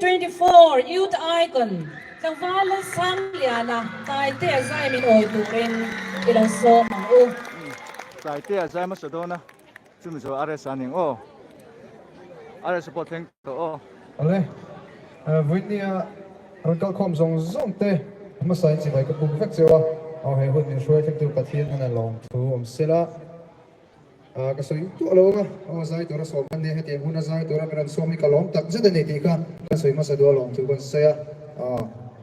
2024 Youth Icon Tlangval Lalsangliana Taitea zai min awi turin i lo sawm ang u. Taitea zai hmasa dawn a, chumi chu RS a ning aw. RS pawh thleng tawh aw. Awle, vawinia rawn kalkhawm zawng zawng te hmasa in chibai ka buk vek cheu a, aw he hun min hruai thlengtu Pathian hmana lawmthu awm sela. Ka sawi tuah lo ang a, aw zai tura sawm kan nia, hetiang huna zai tura min rawn sawm hi ka lawm tak zet a ni tih kha ka sawi hmasa duh a lawm thu kan sawi a.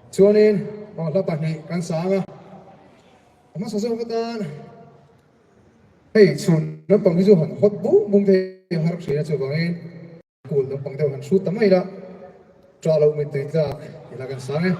Chuanin aw hla pahnih kan sa ang a, a hmasa zawk atan hei chhun lampang hi chu han hawt bung bung te hi a har thin a, chuvangin kul lampang deuh han hrut ta mai ila, ṭah loh mittui tlak ila kan sang e.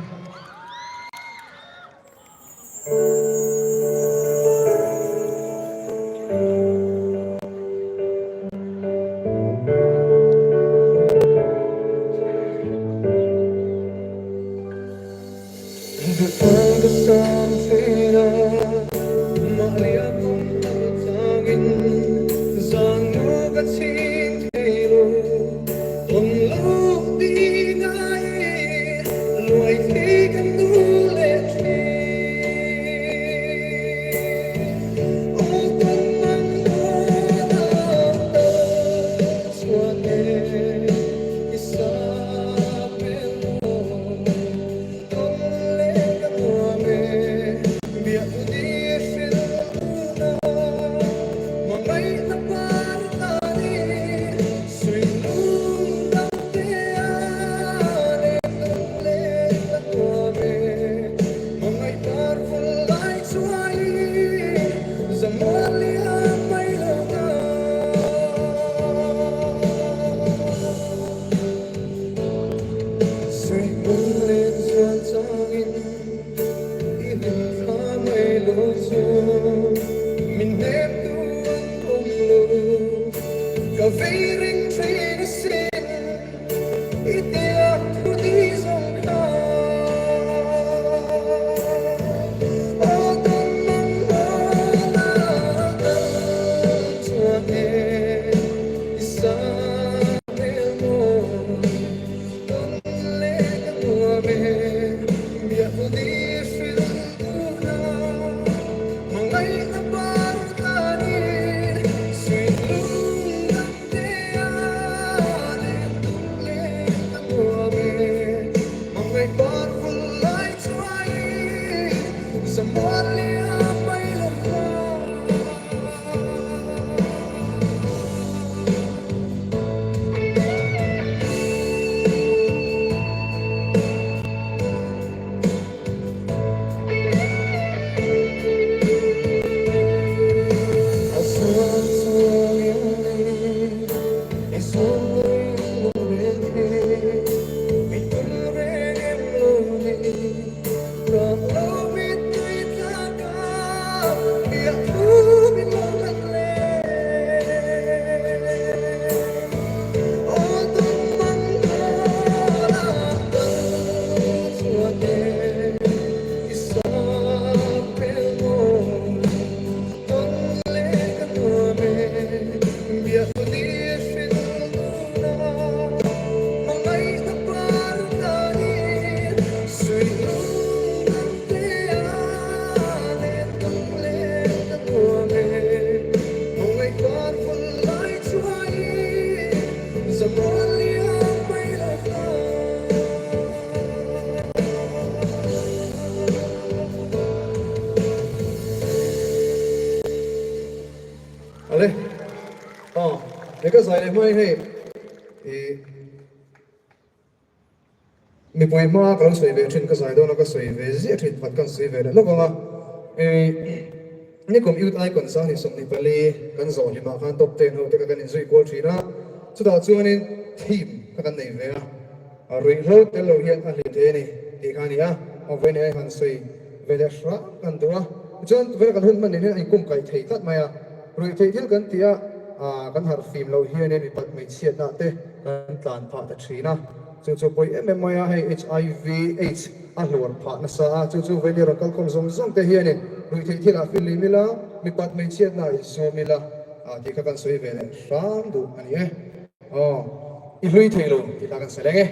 Ale aw he ka zai leh hmai hei ih mipui hma ka lo sawi ve thin ka zai dawn a ka sawi ve ziah thin pakhat kan sawi ve leh lawk ang a ih nikum youth icon sang ni 24 kan zawh hlimah khan top ten ho te kha kan inzui kual thin a chutah chuanin theme kha kan nei ve a ruihhlo tel lo hian a hlim thei a ni tih kha a ni a aw vawiin ah han sawi ve leh hrang kan duh a tichuan tuvela kan hun hman nen hian a inkum kaih thei tlat mai a ruihtheih thil kan tih a kan harh fim loh hianin mipat hmeichhiatna te kan tlan phah ta thin a chu chu pawi em em mai a hei HIV aids a hluar phah nasa a chu chu vei rawn kalkhawm zawng zawng te hianin ruihtheih thilah fihlim ila mipat hmeichhiatna insawm ila tih kha kan sawi ve leh hrang duh a ni e aw i hlui thei lo tih kha kan sawi leng e.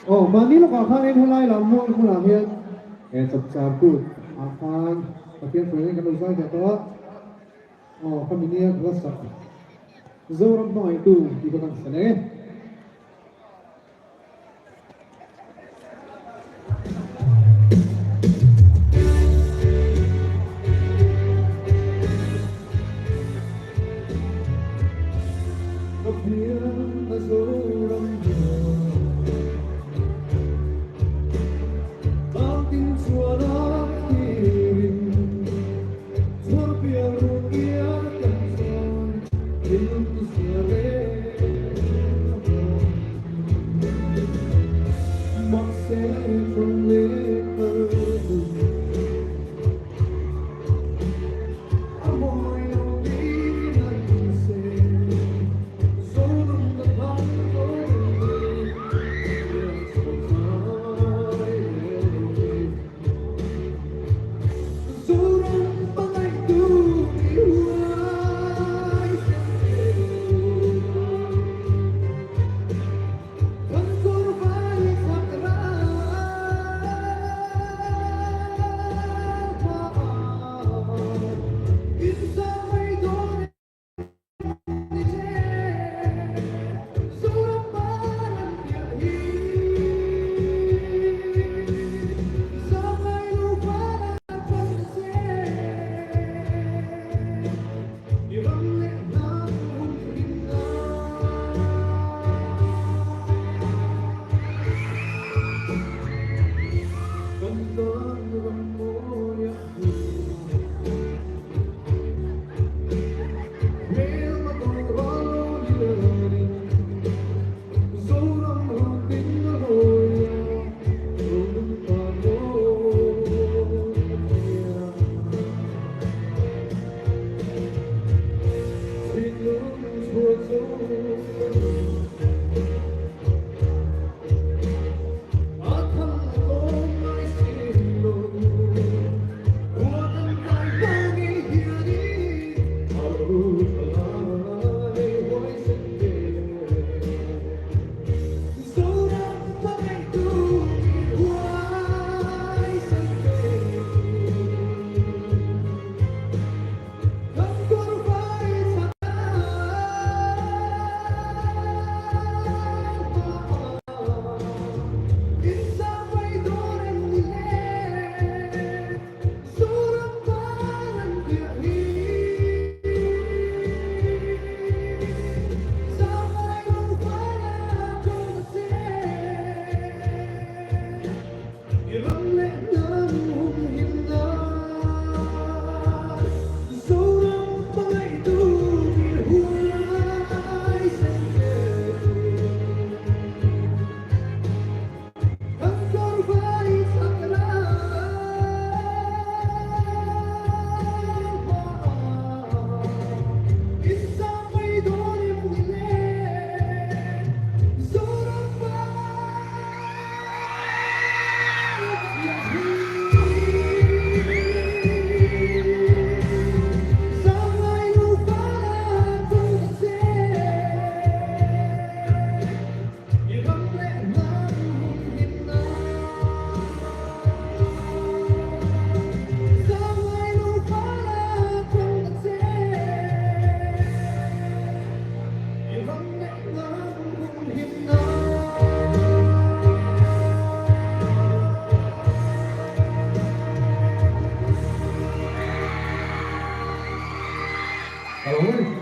Aw, mahni lawkah khanin helai lam hmun hmunah hian he chapchar kut ah khan Pathian hruaiin kan lo zai ve tawh a. Aw, khami nia ka la sak Zoram hmangaihtu tih kha kan sa leh e. Ka lo.